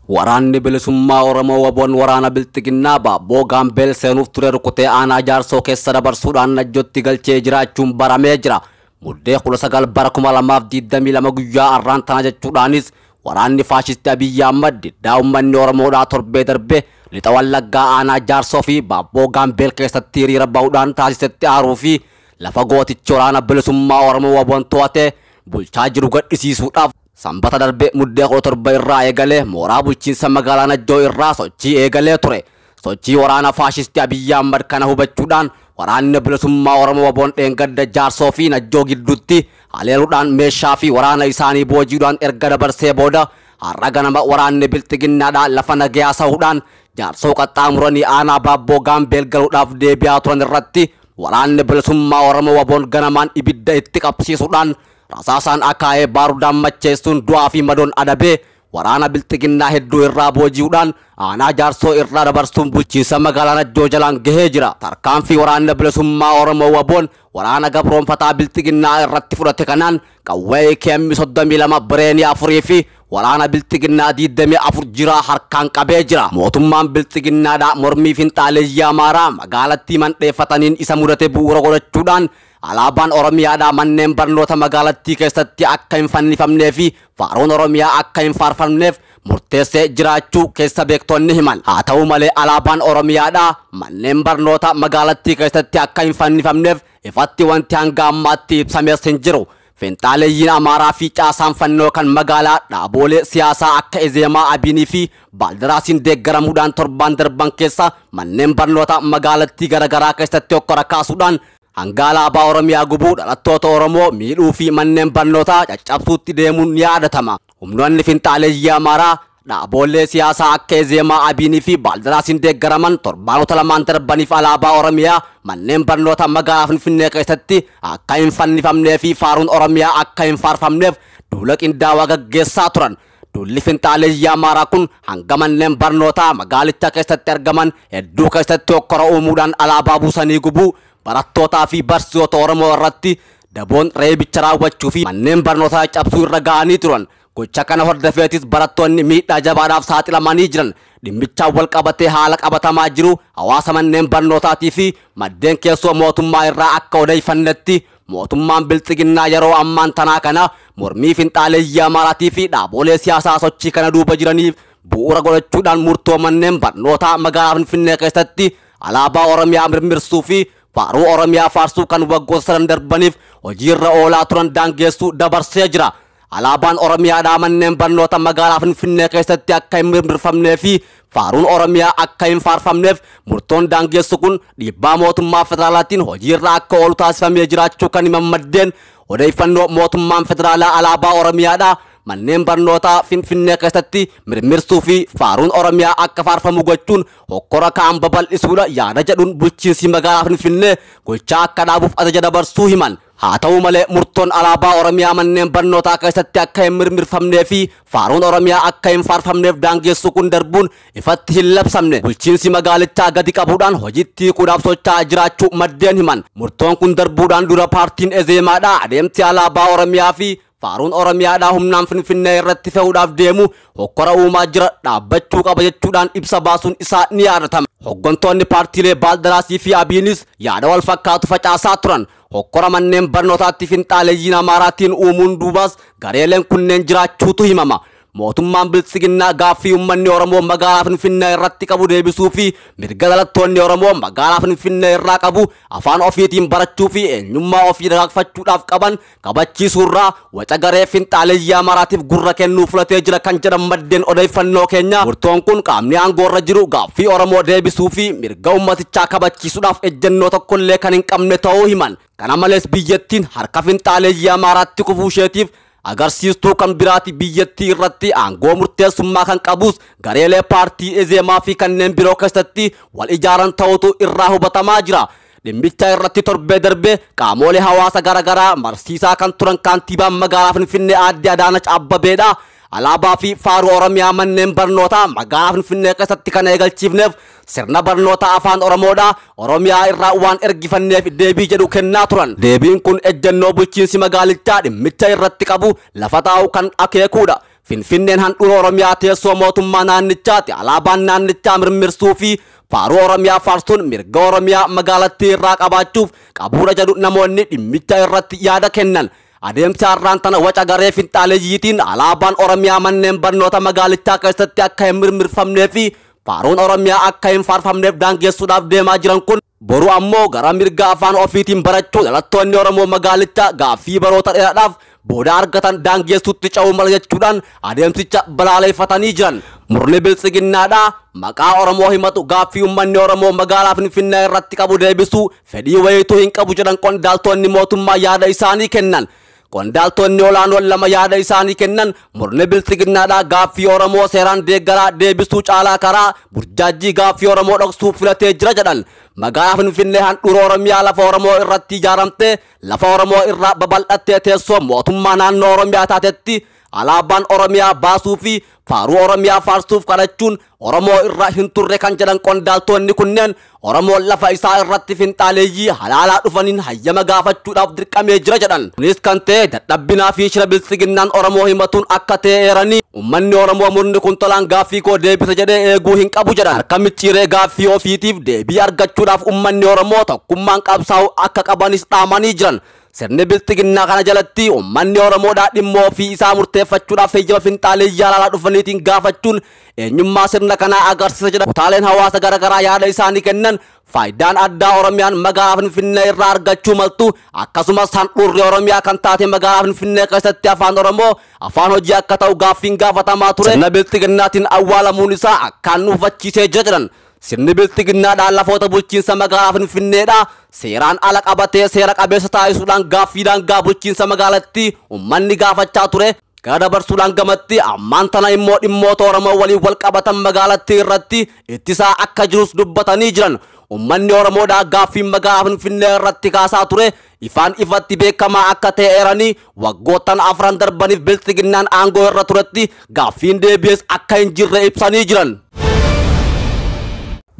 Waraanni bilisummaa Oromoo WBOn waraana Bilxiginnaa Baabboo Gaambeel seenuuf ture rukutee aanaa Jaarsoo keessa dabarsuudhaan Najjootti galchee jiraachuun baramee jira. Muddee 19 bara 2022 guyyaa arraan tana jechuudhaanis waraanni faashistii Abiyyi Ahmad diddaa uummanni Oromoodhaa torbee darbe lixa Wallaggaa aanaa Jaarsoo fi Baabboo Gaambeel keessatti hiriira bahuudhaan taasisetti aaruu fi lafa gootichi waraana bilisummaa Oromoo WBOn to'ate bulchaa jiru gadhisiisuudhaaf Sanbata darbe muddee 17 irraa eegalee mooraa bulchiinsa magaalaa Najjoo irraa sochii eegalee ture. Sochii waraana faashistii Abiyyi Ahmad kana hubachuudhaan waraanni bilisummaa Oromoo WBOn dheengadda Jaarsoo fi Najjoo gidduutti haleeluudhaan meeshaa fi waraana isaanii boojiidhaan erga dabarsee booda har'a ganama waraanni Bilxiginnaadhaan lafa nagayaa sa'uudhaan Jaarsoo qaxxaamuranii aanaa Baabboo Gaambeel galuudhaaf deebi'aa turan irratti waraanni bilisummaa Oromoo WBOn ganamaan ibidda itti qabsiisuudhaan rasaasaan akaa'ee baarudaan macheessuun du'aa fi madoon adabee waraana Bilxiginnaa hedduu irraa booji'uudhaan aanaa Jaarsoo irraa dabarsuun bulchiinsa magaalaa Najjoo jalaan gahee jira. Tarkaanfii waraanni bilisummaa Oromoo WBOn waraana gabroonfataa Bilxiginnaa irratti fudhate kanaan qawwee AKM 32 bireenii 4 fi waraana Bilxiginnaa 24 jiraa harkaan qabee jira. Mootummaan Bilxiginnaadhaa mormii finxaaleeyyii Amaaraa magaalattii mandheeffataniin isa mudate bu'uura godhachuudhaan alaabaan Oromiyaadhaa manneen barnoota magaalattii keessatti akka hin fannifamnee fi faaruun Oromiyaa akka hin faarfamneef murteessee jiraachuu keessa beektonni himan. Haa ta'u malee alaabaan Oromiyaadhaa manneen barnoota magaalattii keessatti akka hin fannifamneef ifatti wanti hanga ammaatti ibsamees hin jiru. Finxaaleeyyiin Amaaraa fi caasaan fannoo kan magaalaa dhaaboolee siyaasaa akka Ezeemaa Abiinii fi Baaldiraasiin deeggaramuudhaan torbaan darban keessa manneen barnoota magaalattii garaagaraa keessatti hokkora kaasuudhaan hanga alaabaa Oromiyaa gubuu dhalattoota Oromoo miidhuu fi manneen barnootaa caccabsuutti deemuun ni yaadatama. Humnoonni finxaaleeyyii Amaaraa dhaaboolee siyaasaa akka Ezeemaa Abiinii fi Baaldiraasiin deeggaraman torbaanota lamaan darbaniif alaabaa Oromiyaa manneen barnoota magaalaa Finfinnee keessatti akka hin fannifamnee fi faaruun Oromiyaa akka hin faarfamneef duula qindaawaa gaggeessaa turan. Duulli finxaaleeyyii Amaaraa kun hanga manneen barnootaa magaalicha keessatti argaman hedduu keessatti hokkora uumuudhaan alaabaa buusanii gubuu barattootaa fi barsiisota Oromoo irratti daboon reebicha raawwachuu fi manneen barnootaa cabsuu irra ga'anii turan. Gocha kana hordofeetis barattoonni miidhaa jabaadhaaf saaxilamanii jiran. Dhimmichaan wal qabatee haala qabatamaa jiru hawaasa manneen barnootaatii fi maddeen keessoo mootummaa irraa akka odeeffannetti mootummaan Bilxiginnaa yeroo ammaan tanaa kana mormii finxaaleeyyii Amaaraatii fi dhaabolee siyaasaa sochii kana duuba jiraniif bu'uura godhachuudhaan murtoo manneen barnootaa magaalaa Finfinnee keessatti alaabaa Oromiyaa mirmirsuu fi faaruu Oromiyaa faarsuu kan waggoota sadan darbaniif hojiirra oolaa turan daangeessuu dabarsee jira. Alaabaan Oromiyaadhaa manneen barnoota magaalaa Finfinnee keessatti akka hin mirmirfamnee fi faaruun Oromiyaa akka hin faarfamneef murtoon daangeessu kun dhiibbaa mootummaa federaalaatiin hojiirra akka oolu taasifamee jiraachuu kan himan maddeen odeeffannoo mootummaan federaalaa alaabaa Oromiyaadhaa manneen barnootaa Finfinnee keessatti mirmirsuu fi faaruun Oromiyaa akka faarfamu gochuun hokkora ka'an babal'isuudha yaada jedhuun bulchiinsi magaalaa Finfinnee gochaa akka dhaabuuf ajaja dabarsuu himan. Haa ta'u malee murtoon alaabaa Oromiyaa manneen barnootaa keessatti akka hin mirmirfamnee fi faaruun Oromiyaa akka hin faarfamneef daangeessu kun darbuun ifatti hin labsamne. Bulchiinsi magaalichaa gadi qabuudhaan hojiitti hiikuudhaaf socho'aa jiraachuu maddeen himan. Murtoon kun darbuudhaan dura paartiin Ezeemaadhaa adeemsi alaabaa Oromiyaa fi faaruun Oromiyaadhaa humnaan Finfinnee irratti fe'uudhaaf deemu hokkora uumaa jira dhaabbachuu qaba jechuudhaan ibsa baasuun isaa ni yaadatama. Hoggantoonni paartiilee Baaldaraasii fi Abiinis yaada wal fakkaatu facaasaa turan. Hokkora manneen barnootaatti finxaaleeyyiin Amaaraatiin uumuun duubaas gareeleen kunneen jiraachuutu himama. Mootummaan Bilxiginnaa gaaffii uummanni Oromoo magaalaa Finfinnee irratti qabu deebisuu fi mirga dhalattoonni Oromoo magaalaa Finfinnee irraa qabu afaan ofiitiin barachuu fi eenyummaa ofii dagaagfachuudhaaf qaban kabachiisuurraa waca garee finxaaleeyyii Amaaraatiif gurra kennuu filatee jira kan jedhan maddeen odeeffannoo keenya. Murtoon kun qaamni aangoorra jiru gaaffii Oromoo deebisuu fi mirga uummatichaa kabachiisuudhaaf ejjennoo tokkollee kan hin qabne ta'uu himan. Kana malees biyyattiin harka finxaaleeyyii Amaaraatti kufuu isheetiif agarsiistuu kan biraati biyyattii irratti aangoo murteessummaa kan qabus gareelee paartii Ezeemaa fi kanneen biroo keessatti wal ijaaran ta'utu irraa hubatamaa jira. Dhimmicha irratti torbee darbee qaamolee hawaasa garaagaraa marsiisaa kan turan kantiibaan magaalaa Finfinnee aadde Adaanach Abbabeedha. Alaabaa fi faaruu Oromiyaa manneen barnootaa magaalaa Finfinnee keessatti kan eegalchiifneef sirna barnoota afaan Oromoodha. Oromiyaa irraa waan ergifanneef deebii jedhu kennaa turan. Deebiin kun ejjennoo bulchiinsi magaalichaa dhimmicha irratti qabu lafa taa'u kan akeekuudha. Finfinneen handhuura Oromiyaa teessoo mootummaa naannichaati. Alaabaan naannichaa mirmirsuu fi faaruu Oromiyaa faarsuun mirga Oromiyaa magaalattii irraa qabaachuuf qabuudha jedhu namoonni dhimmicha irratti yaada kennan. Adeemsa har'aan tana waca garee finxaaleeyyiitiin alaabaan Oromiyaa manneen barnoota magaalichaa keessatti akka hin mirmirfamnee fi faaruun Oromiyaa akka hin faarfamneef daangessuudhaaf deemaa jiran kun boru ammoo gara mirga afaan ofiitiin barachuu dhalattoonni Oromoo magaalichaa gaaffii baroota dheeraadhaaf booda argatan daangessuutti ce'uu mala jechuudhaan adeemsicha balaaleffatanii jiran. Murni biltsiginnaadhaa maqaa Oromoo himatu gaaffii uummanni Oromoo magaalaa Finfinnee irratti qabu deebisuu fedhii wayiituu hin qabu jedhan qondaaltonni mootummaa yaada isaanii kennan. Qondaaltonni olaanoon lama yaada isaanii kennan murni biltsiginnaadhaa gaaffii Oromoo seeraan deeggaraa deebisuu caalaa karaa burjaajii gaaffii Oromoo dhoksuu filatee jira jedhan. Magaalaa Finfinnee handhuura Oromiyaa lafa Oromoo irratti ijaaramtee lafa Oromoo irraa babal'attee teessoo mootummaa naannoo Oromiyaa taatetti alaabaan Oromiyaa baasuu fi faaruu Oromiyaa faarsuuf kadhachuun Oromoo irra hin turre kan jedhan qondaaltonni kunneen Oromoon lafa isaa irratti finxaaleeyyii halaalaa dhufaniin hayyama gaafachuudhaaf dirqamee jira jedhan. Kunis kan ta'e dadhabbinaa fi shira biltsiginnaan Oromoo himatuun akka ta'e eeranii uummanni Oromoo murni kun tolaan gaaffii koo deebisa jedhee eeguu hin qabu jedhan. Harka micciiree gaaffii ofiitiif deebii argachuudhaaf uummanni Oromoo tokkummaan qabsaa'u akka qabanis dhaamanii jiran. Sirni biltsiginnaa kana jalatti uummanni Oromoodhaa dhimma ofii isaa murteeffachuudhaaf heeyyama finxaaleeyyii halaalaa dhufaniitiin gaafachuun eenyummaa sirna kanaa agarsiisa jedha. Kutaaleen hawaasa garaagaraa yaada isaanii kennan faayidaan addaa Oromiyaan magaalaa Finfinnee irraa argachuu maltu akkasumas handhuurri Oromiyaa kan taate magaalaa Finfinnee keessatti afaan Oromoo afaan hojii akka ta'u gaaffiin gaafatamaa ture. Sirna biltsiginnaatiin awwaalamuun isaa akkaan nu hubachiisee jira jedhan. Sirni biltsiginnaadhaan lafoota bulchiinsa magaalaa Finfinneedhaa seeraan ala qabatee seera qabeessa taasisuudhaan gaaffii daangaa bulchiinsa magaalattii uummanni gaafachaa ture. Gara dabarsuudhaan gamatti ammaan tana immoo dhimmoota Oromoo waliin wal qabatan magaalattii irratti ittisaa akka jirus dubbatanii jiran. Uummanni Oromoodhaa gaaffiin magaalaa Finfinnee irratti kaasaa ture ifaan ifatti beekamaa akka ta'e eeranii waggoottan afran darbaniif biltsiginnaan aangoo irra turetti gaaffiin deebi'es akka hin jirre ibsanii jiran.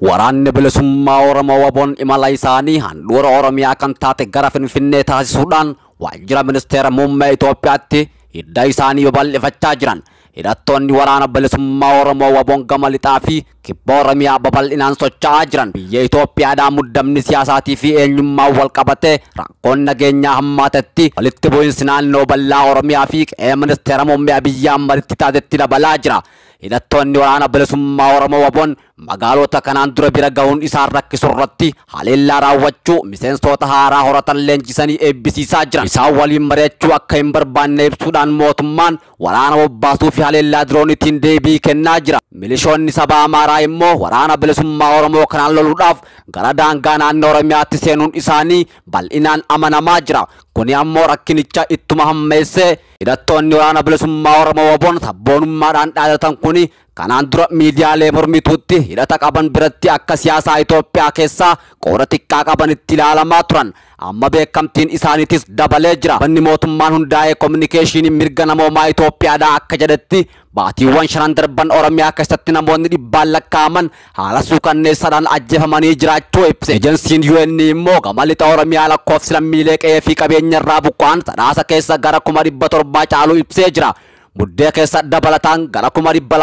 Waraanni bilisummaa Oromoo waboon imala isaanii handhuura Oromiyaa kan taate gara Finfinnee taasisuudhaan waajjira ministeera muummee Itoophiyaatti hidda isaanii babal'ifachaa jiran. Hidhattoonni waraana bilisummaa Oromoo waboon gama lixaa fi kibba Oromiyaa babal'inaan socho'aa jiran. Biyya Itoophiyaadhaa muddamni siyaasaatii fi eenyummaan wal qabatee rakkoon nageenyaa hammaatetti walitti bu'insi naannoo bal'aa Oromiyaa fi qe'ee ministeera muummee Abiyyi Ahmaditti taatetti dabalaa jira. Hidhattoonni waraana bilisummaa Oromoo waboon magaalota kanaan dura bira gahuun isaan rakkisu irratti haleellaa raawwachuu miseensota haaraa horatan leenjisanii eebbisiisaa jiran. Isaan waliin mari'achuu akka hin barbaanne ibsuudhaan mootummaan waraana bobbaasuu fi haleellaa diroonitiin deebii kennaa jira. Milishoonni saba Amaaraa immoo waraana bilisummaa Oromoo kanaan loluudhaaf gara daangaa naannoo Oromiyaatti seenuun isaanii bal'inaan amanamaa jira. Kuni ammoo rakkinicha ittuma hammeessee hidhattoonni waraana bilisummaa Oromoo waboon sabboonummaadhaan dhaadatan kuni kanaan dura miidiyaalee mormituutti hidhata qaban biratti akka siyaasaa Itoophiyaa keessaa qooda xiqqaa qabanitti ilaalamaa turan. Amma beekamtiin isaaniitis dabalee jira. Manni mootummaan hundaa'ee kominikeeshinii mirga namoomaa Itoophiyaadhaa akka jedhetti baatiiwwan shanan darban Oromiyaa keessatti namoonni dhibbaan lakkaa'aman haala suukanneessaadhaan ajjeefamanii jiraachuu ibse. Ejensiin UN immoo gama lixa Oromiyaa lakkoofsi lammiilee qe'ee fi qabeenya irraa buqqa'an sadaasa keessa gara 700,000 caaluu ibsee jira. Muddee keessa dabalataan gara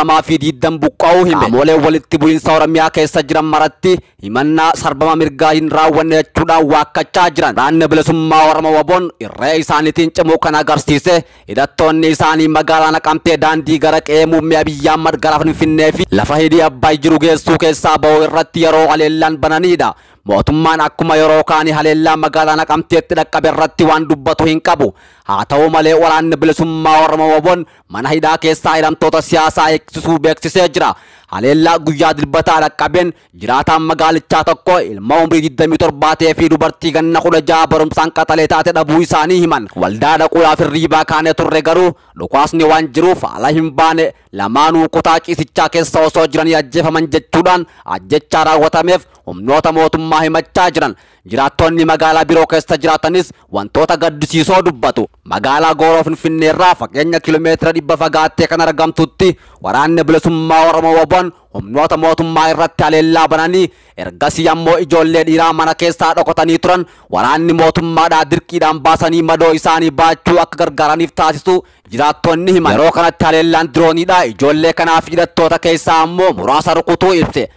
220,000 buqqa'uu hime. Qaamoleen walitti bu'iinsa Oromiyaa keessa jiran maratti himannaa sarbama mirgaa hin raawwanne jechuudhaan waakkachaa jiran. Waraanni bilisummaa Oromoo waboon irree isaaniitiin cimuu kan agarsiise hidhattoonni isaanii magaalaa Naqamtee daandii gara qe'ee muummee Abiyyi Ahmad gara Finfinnee fi lafa hidhii Abbaay jiru geessuu keessaa ba'uu irratti yeroo haleellaan bananiidha. Mootummaan akkuma yeroo kaanii haleellaa magaalaa Naqamteetti dhaqqabe irratti waan dubbatu hin qabu. Haa ta'u malee waraanni bilisummaa Oromoo waboon mana hidhaa keessaa hidhamtoota siyaasaa eegsisuu beeksisee jira. Haleellaa guyyaa dilbataa dhaqqabeen jiraataan magaalichaa tokko ilma umrii 27 ta'ee fi dubartii ganna 16 barumsaan qaxalee taate dhabuu isaanii himan. Waldaa dhaquudhaaf hirriibaa kaanee turre garuu dhukaasni waan jiruuf haala hin baane lamaanuu kutaa ciisichaa keessa osoo jiranii ajjeefaman jechuudhaan ajjechaa raawwatameef humnoota mootummaa himachaa jiran. Jiraattonni magaalaa biroo keessa jiraatanis wantoota gaddisiisoo dubbatu. Magaalaa Gooroo Finfinnee irraa fageenya kiiloomeetira 100 fagaattee kan argamtutti waraanni bilisummaa Oromoo waboon humnoota mootummaa irratti haleellaa bananii, ergasii ammoo ijoollee dhiiraa mana keessaa dhokatanii turan waraanni mootummaadhaa dirqiidhaan baasanii madoo isaanii baachuu akka gargaaraniif taasisu jiraattonni himan. Yeroo kanatti haleellaan dirooniidhaa ijoollee kanaaf hidhattoota keessaa ammoo muraasa rukutuu ibse.